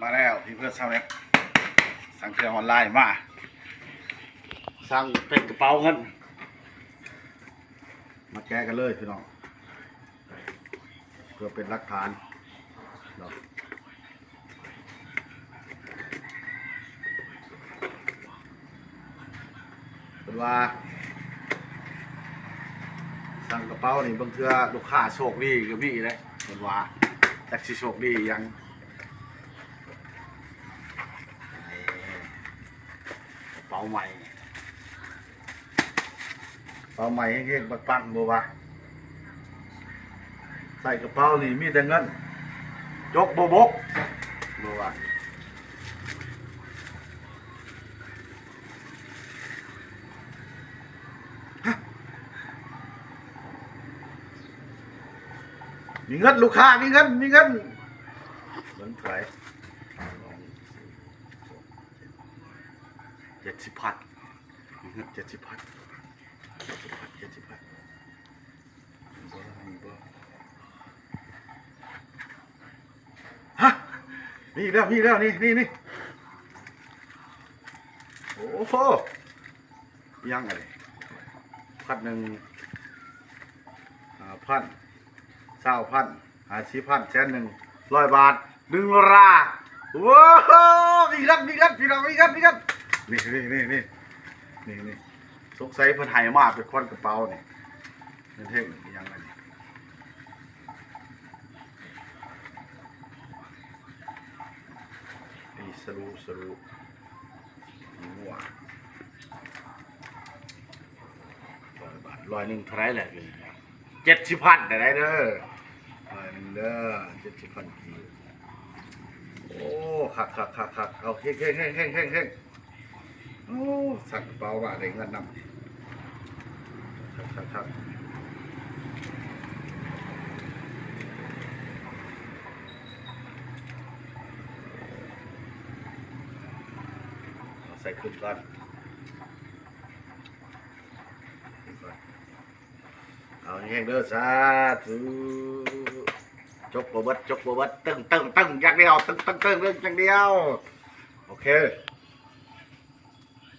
ມາແລ້ວ ທີ່ເພື່ອນຊາວເນັດ ສັ່ງເຄື່ອງອອນລາຍມາ ສັ່ງເປັນກະເປົາເງິນ ມາແກະກັນເລີຍພີ່ນ້ອງ ເພື່ອເປັນຫຼັກຖານເນາະ. ເພິ່ນວ່າ ສັ່ງກະເປົານີ້ ບາງເທື່ອລູກຄ້າໂຊກດີກໍມີເດ້ ເພິ່ນວ່າ ຈັກຊິໂຊກດີຫຍັງ. ກະເປົາໃໝ່ ເປົາໃໝ່ເຮັງໆ ປັງໆ ບໍ່ວ່າ ໃສ່ກະເປົານີ້ມີແຕ່ເງິນ ຈົກບໍ່ບົກ ບໍ່ວ່າ. ມີເງິນ ລູກຄ້າມີເງິນ ມີເງິນ ເງິນເທົ່າໃດ? ເຈັດສິບພັນ ມີເງິນເຈັດສິບພັນ ເຈັດສິບພັນ ເຈັດສິບພັນ ມີບໍ່ ມີບໍ່? ຮະ ມີແລ້ວ ມີແລ້ວ ນີ້ ນີ້ ນີ້ ໂອ້ໂຫ ຍັງອັນນີ້ ພັນໜຶ່ງ ຫ້າພັນ ຊາວພັນ ຫ້າສິບພັນ ແສນໜຶ່ງ ຮ້ອຍບາດ ໜຶ່ງໂດລາ. ໂອ້ໂຫ ມີເງິນ ມີເງິນ ພີ່ນ້ອງ ມີເງິນ ມີເງິນ ນີ້ ນີ້ ນີ້ ນີ້ ນີ້ ສົງໄສເພິ່ນໃຫ້ມາເປັນຂວັນກະເປົານີ້ ເງິນເທັງອີຫຍັງອັນນີ້ ນີ້ສະຫຼຸ ສະຫຼຸ ງົວ ຮ້ອຍບາດ ຮ້ອຍໜຶ່ງເທົ່າໃດແຫຼະ ເຈັດສິບພັນໄດ້ເດີ ຮ້ອຍໜຶ່ງເດີ ເຈັດສິບພັນກີບ. ໂອ້ ຄັກໆໆໆ ເອົາ ເຮັງໆໆໆໆ ໂອ້ ສັ່ງກະເປົາມາໄດ້ເງິນນຳ ຄັກໆໆ ເອົາໃສ່ຂຶ້ນກ່ອນ ຂຶ້ນກ່ອນ. ເອົາແຮງເດີ ສາທຸ ຈົກບໍ່ເບິດ ຈົກບໍ່ເບິດ ຕຶ້ງໆໆ ຢ່າງດຽວ ຕຶ້ງໆໆ ຢ່າງດຽວ ໂອເຄ.